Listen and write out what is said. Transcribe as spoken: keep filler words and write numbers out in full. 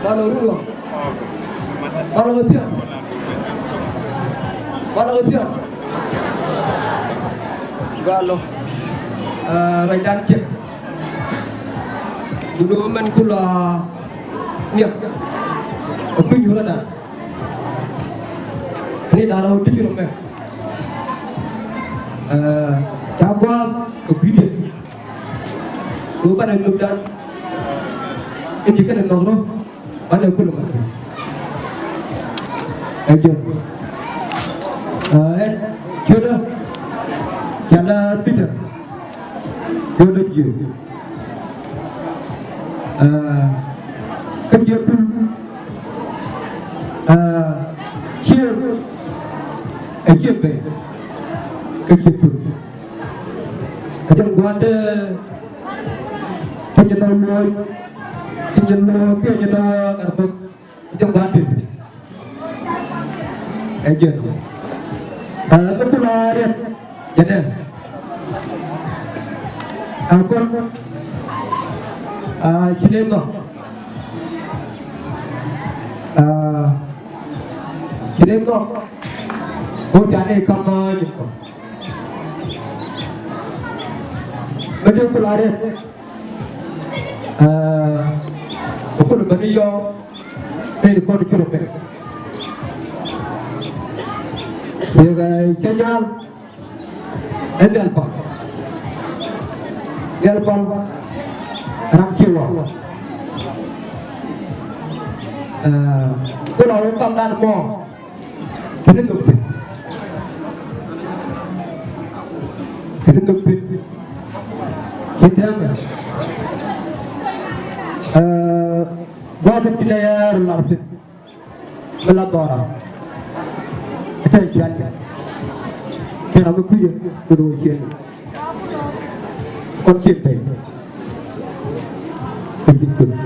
Balo run wa. Balo kɛ thiam. Balo kɛ thiam. Galo. Ruacdan ciek. Duŋdu mɛn kula nhiam. Ɛ kui̱ nyuurä dan. Ni da̱a̱n rɛw ti ci rɔ mɛ. Ca gua̱a̱th kɛ kui̱diɛn. Ru banɛ nhökdan. Ini kɛnɛ nhɔk rɔ. Banɛ kulɛ mat. Ɛ jiök. Ɛ ciötdä. Ca la Peter. Ciötdä jiök. Ɛ kä ciɛ pul. Ɛ ciɛ. Ɛ ciɛ bɛ. Kä ciɛ pul. Ɛ jɛn gua̱a̱th. Kä jɛ tɔ̱ luɔ̱c. Kä jɛ luɔ̱c kä jɛ tɔ̱ gat bä. Kä jɛ gua̱a̱th tëë. Ɛ jɛn. Ɛ kä kula riɛt. Jɛ dee. Ɛ kɔn. Ɛ ci lem nɔ. Ɛ ci lem nɔ. Kä ca dee kam nyim kɔ. Bä dee kula riɛt. Ɛ kul bä ni yɔ. Ɛ kɔn ci rɔ pek. Yɛ kɛ cɛ nyal. Ɛ dhɛl pal. Dhɛl pal. Ram ci wä. Ɛ kula wä kam dan mɔ. Kini nhök thi̱n. Kini nhök thi̱n. Ci tɛmɛ. Ɛ gua̱a̱th ti lɛ yɛɛr lar thi̱n. Mi la dhɔra. Ɛ tɛn ciaŋ. Kɛn a mi kui̱cä mi do̱ ciaŋ. Kɔn cieŋ pɛy. Kɛ ji̱ kui̱.